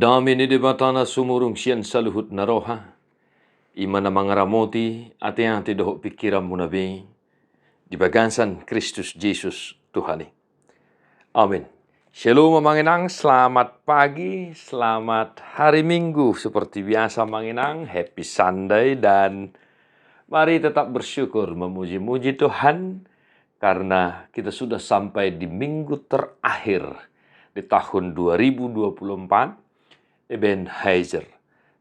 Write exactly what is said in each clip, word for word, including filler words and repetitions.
Dame ni Debata na sumurung sian saluhut na roha, i ma na mangaramoti ateate dohot pingkiranmuna be di bagasan Kristus Jesus Tuhan i. Amin. Shalom amang inang, selamat pagi, selamat hari Minggu. Seperti biasa amang inang, happy Sunday, dan mari tetap bersyukur, memuji-muji Tuhan, karena kita sudah sampai di minggu terakhir di tahun dua ribu dua puluh empat, Ebenezer.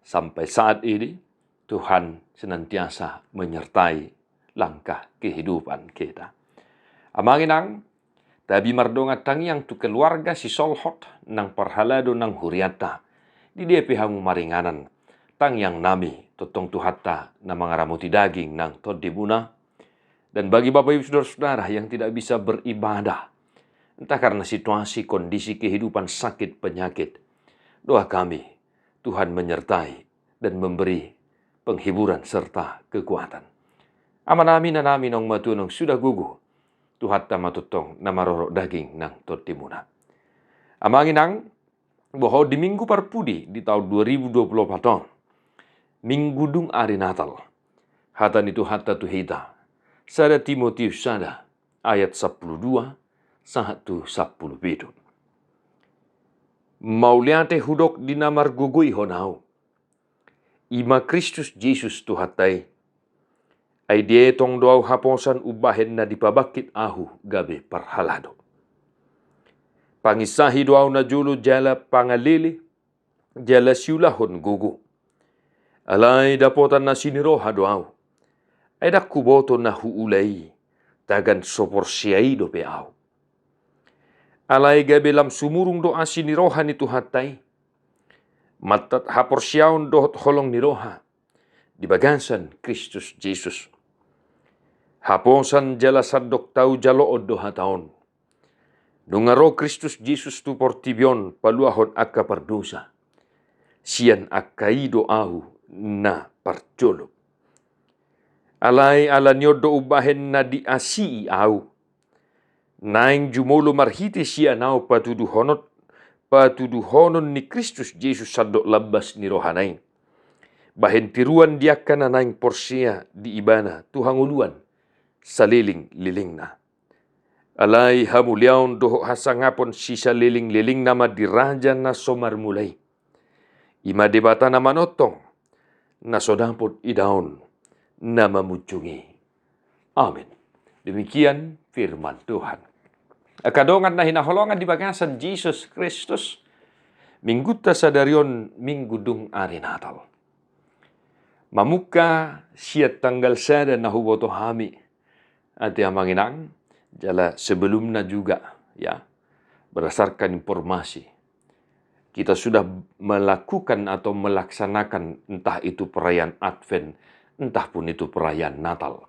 Sampai saat ini, Tuhan senantiasa menyertai langkah kehidupan kita. Amang inang, tabi mardongan tangiang tu keluarga sisolhot nang parhalado nang hurianta. Di dia pe hamu maringanan, tangiang nami tongtong Tuhanta na mangaramoti daging nang tondimuna. Dan bagi Bapak Ibu Saudara-saudara yang tidak bisa beribadah, entah karena situasi, kondisi kehidupan, sakit, penyakit, doa kami, Tuhan menyertai dan memberi penghiburan serta kekuatan. Amanami, inanami, naung matua, naung suda gogo, Tuhanta ma tongtong na marorot daging nang tondimuna. Amang inang, boha di minggu parpudi di tahun dua ribu dua puluh empat on, minggu dung ari Natal, hata ni Tuhanta tu hita, sada Timoteus sada ayat sampulu dua sahat tu sampulu pitu. Mauliate hudok di na margogoihon ahu, i ma Kristus Jesus Tuhanta i. Ai dietong do ahu haposan umbahen na dipabangkit ahu gabe parhalado. Panginsahi do ahu najolo jala pangalele, jala siulahon gogo. Alai dapotan asi ni roha do ahu. Ai ndang huboto na huula i, tagan so porsea i dope ahu. Alai gabe lam sumurung do asi ni roha ni Tuhanta i. Mantat haporseaon dohot holong ni roha di bagasan Kristus Jesus. Haposan jala sandok tau jaloon do hata on. Nunga ro Kristus Jesus tu portibi on paluahon angka pardosa. Sian angka i do ahu na parjolo. Alai ala ni on do umbahen na diasii ahu, naeng jumolo marhite sian ahu patuduhonon, patuduhonon ni Kristus Jesus sandok lambas ni rohana i, bahen tiruan di angka na naeng porsea di Ibana tu hangoluan saleleng-lelengna. Alai hamuliaon dohot hasangapon sisaleleng-lelengna ma di Raja na so marmula i. I ma Debata na manongtong, na so dapot idaon, na mamunjungi. Amin. Demikian firman Tuhan. Angka dongan na hinaholongan di bagasan Jesus Kristus, minggunta sadari on minggu dung ari Natal. Mamungka sian tanggal sada na huboto hami, ate amang inang, jala sebelumna juga, ya, berdasarkan informasi, kita sudah melakukan atau melaksanakan entah itu perayaan Advent, entah pun itu perayaan Natal.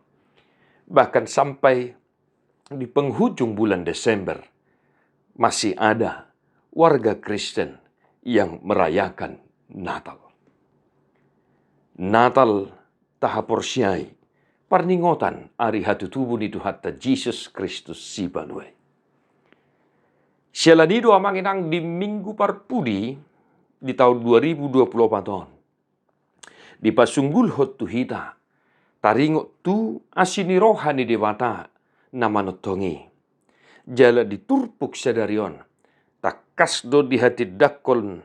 Bahkan sampai di penghujung bulan Desember, masih ada warga Kristen yang merayakan Natal. Natal tahaporseai parningotan ari hatutubu ni Tuhanta Jesus Kristus Sipanua i. Siala ni i do amang inang di minggu parpudi di tahun dua ribu dua puluh empat on, dipasunggulhon tu hita taringot tu asi ni roha ni Debata na manongtong i. Jala di turpuk sadari on, tangkas do dihatindangkon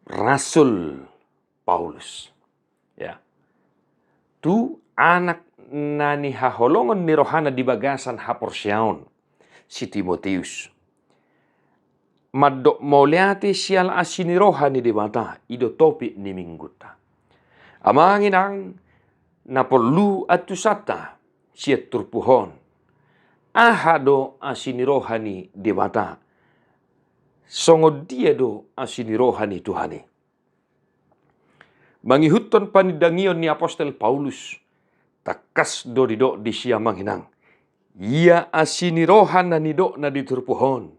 Rasul Paulus, ya, tu anak na nihaholongon ni rohana di bagasan haporseaon, si Timoteus. Mandok mauliate siala asi ni roha ni Debata, i do topik ni minggunta. Amang inang, na porlu antusanta sian turpuk on, aha do asi ni roha ni Debata? Songon dia do asi ni roha ni Tuhan i? Mangihuthon panindangion ni apostel Paulus, tangkas do didok disi amang inang, ia asi ni roha na nidokna di turpuk on,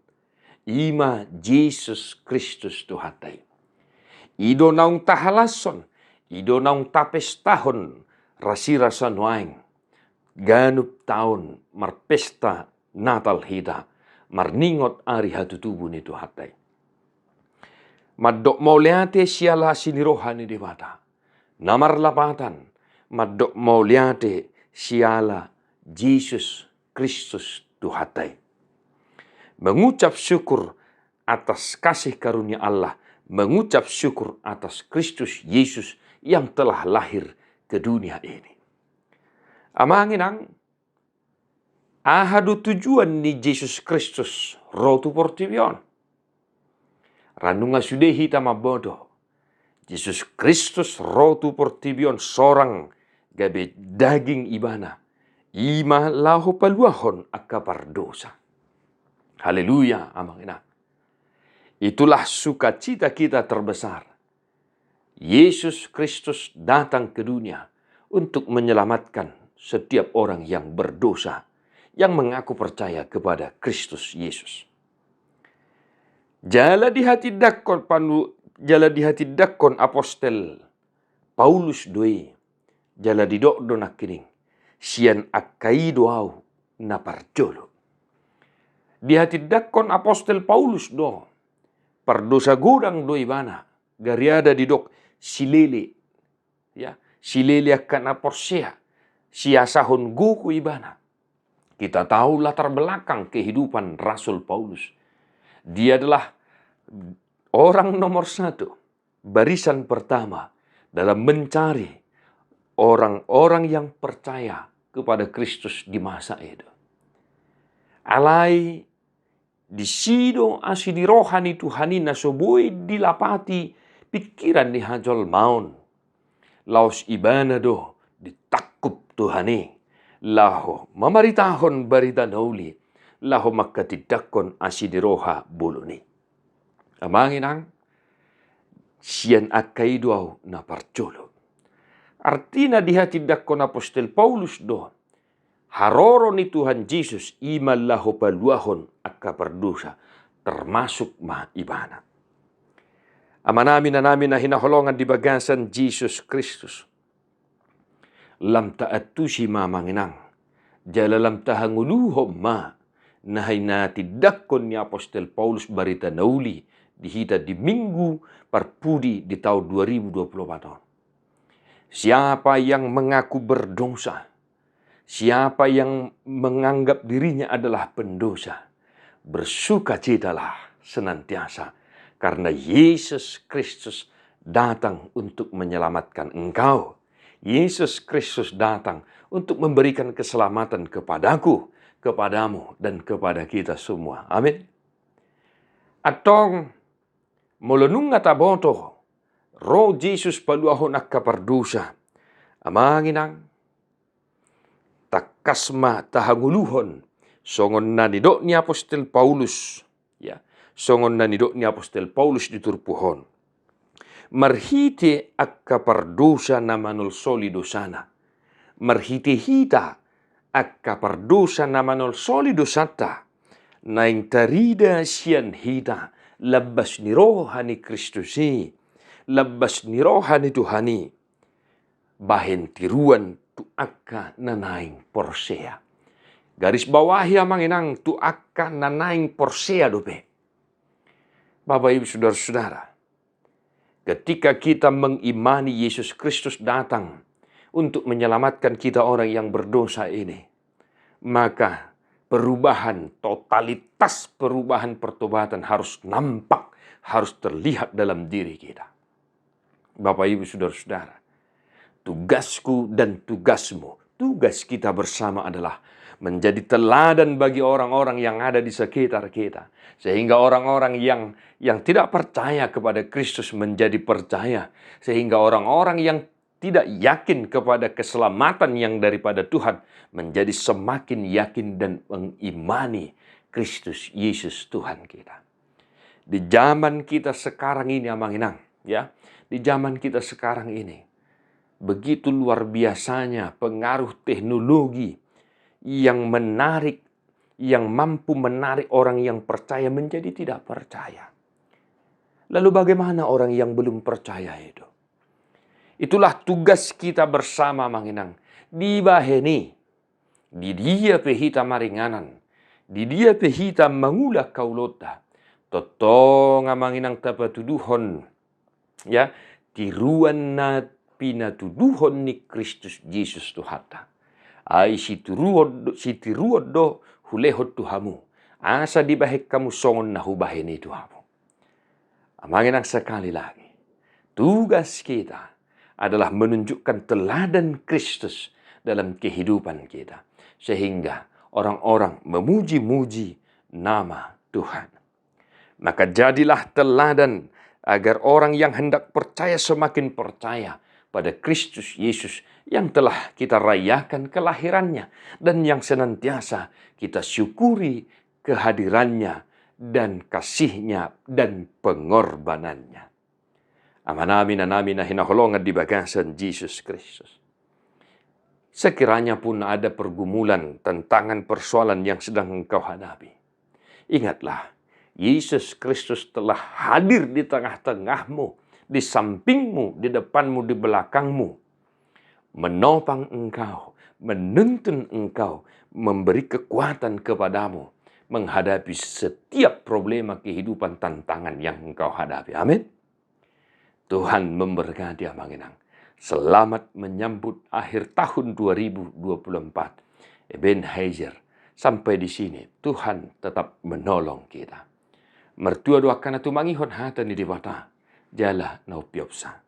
i ma Jesus Kristus Tuhanta i. I do naung tahalashon, i do naung tapestahon rasirasa nuaeng. Ganup taon marpesta Natal hita, marningot ari hatutubu ni Tuhanta i. Mandok mauliate siala asi ni roha ni Debata. Na marlapatan, mandok mauliate siala Jesus Kristus Tuhanta i. Mengucap syukur atas kasih karunia Allah, mengucap syukur atas Kristus Yesus yang telah lahir ke dunia ini. Amang inang, aha do tujuan ni Jesus Kristus ro tu portibi on? Ra nunga sude hita mamboto, Jesus Kristus ro tu portibi on sorang gabe daging ibana, i ma laho paluahon angka pardosa. Haleluya, amang inang. Itulah sukacita kita terbesar. Yesus Kristus datang ke dunia untuk menyelamatkan setiap orang yang berdosa, yang mengaku percaya kepada Kristus Yesus. Jala dihatindangkon panu-, jala dihatindangkon apostel Paulus do i, jala didok do nangkining, sian angka i do ahu na parjolo. Dihatindangkon apostel Paulus do, pardosa godang do ibana, gariada didok silele, ya, silele angka na porsea, siasahon gogo ibana. Kita tahu latar belakang kehidupan Rasul Paulus. Dia adalah orang nomor satu, barisan pertama dalam mencari orang-orang yang percaya kepada Kristus di masa itu. Alai disi do asi ni roha ni Tuhan i na so boi dilapati pikiran ni hajolmaon. Laos ibana do ditangkup Tuhan i laho mamaritahon barita na uli, laho mangkatindangkon asi ni roha bolon i. Amang inang, sian angka i do ahu na parjolo. Artina dihatindangkon apostel Paulus do, haroro ni Tuhan Jesus i ma laho paluahon angka pardosa, termasuk ma ibana. Amanami, inanami na hinaholongan di bagasan Jesus Kristus. Lam taantusi ma, amang inang, jala lam tahangoluhon ma na hinatindangkon ni apostel Paulus barita na uli di hita di Minggu Parpudi di tahun dua ribu dua puluh empat on. Siapa yang mengaku berdosa, siapa yang menganggap dirinya adalah pendosa, bersukacitalah senantiasa, karena Yesus Kristus datang untuk menyelamatkan engkau. Yesus Kristus datang untuk memberikan keselamatan kepadaku, kepadamu, dan kepada kita semua. Amin. Antong, molo nunga taboto ro Jesus paluahon angka pardosa, amang inang, tangkas ma tahangoluhon songon na nidok ni apostel Paulus, ya, songon na nidok ni apostel Paulus di turpuk on. Marhite angka pardosa na manolsoli dosana, marhite hita angka pardosa na manolsoli dosanta, naeng tarida sian hita lambas ni roha ni Kristus i, lambas ni roha ni Tuhan i, bahen tiruan tu angka na naeng porsea. Garis bawahi, amang inang, tu angka na naeng porsea dope. Bapak, Ibu, saudara-saudara, ketika kita mengimani Yesus Kristus datang untuk menyelamatkan kita orang yang berdosa ini, maka perubahan, totalitas perubahan pertobatan harus nampak, harus terlihat dalam diri kita. Bapak, Ibu, saudara-saudara, tugasku dan tugasmu, tugas kita bersama adalah menjadi teladan bagi orang-orang yang ada di sekitar kita, sehingga orang-orang yang, yang tidak percaya kepada Kristus menjadi percaya, sehingga orang-orang yang tidak yakin kepada keselamatan yang daripada Tuhan menjadi semakin yakin dan mengimani Kristus Yesus Tuhan kita. Di zaman kita sekarang ini, amang inang, ya, di zaman kita sekarang ini, begitu luar biasanya pengaruh teknologi yang menarik, yang mampu menarik orang yang percaya menjadi tidak percaya. Lalu bagaimana orang yang belum percaya itu? Itulah tugas kita bersama, amang inang. Dibahen i, di dia pe hita maringanan, di dia pe hita mangula ulaonta, Tongtong amang inang tapatuduhon, ya, tiruan na pinatuduhon ni Kristus Jesus Tuhanta. Ai sitiruon do, sitiruon do hulehon tu hamu, asa dibahen hamu songon na hubahen i tu hamu. Amang inang, sekali lagi, tugas kita adalah menunjukkan teladan Kristus dalam kehidupan kita, sehingga orang-orang memuji-muji nama Tuhan. Maka jadilah teladan agar orang yang hendak percaya semakin percaya pada Kristus Yesus yang telah kita rayakan kelahirannya dan yang senantiasa kita syukuri kehadirannya dan kasihnya dan pengorbanannya. Amanami, inanami na hinaholongan di bagasan Jesus Kristus. Sekiranya pun ada pergumulan, tantangan, persoalan yang sedang engkau hadapi, ingatlah, Yesus Kristus telah hadir di tengah-tengahmu, di sampingmu, di depanmu, di belakangmu, menopang engkau, menuntun engkau, memberi kekuatan kepadamu menghadapi setiap problema kehidupan, tantangan yang engkau hadapi. Amin. Tuhan memberkati amang inang. Selamat menyambut akhir tahun dua ribu dua puluh empat. Ebenezer, sampai di sini Tuhan tetap menolong kita. Martua do angka na tumangihon hata ni Debata jala na umpeopsa.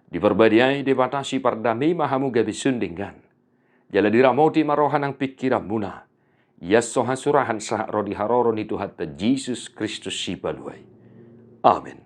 Diparbadiai Debata sipardame ma hamu gabe sun denggan. Jala diramoti ma roha nang pingkiranmuna. Ia so hasurahan sahat ro di haroro ni Tuhanta Jesus Kristus Sipalua i. Amin.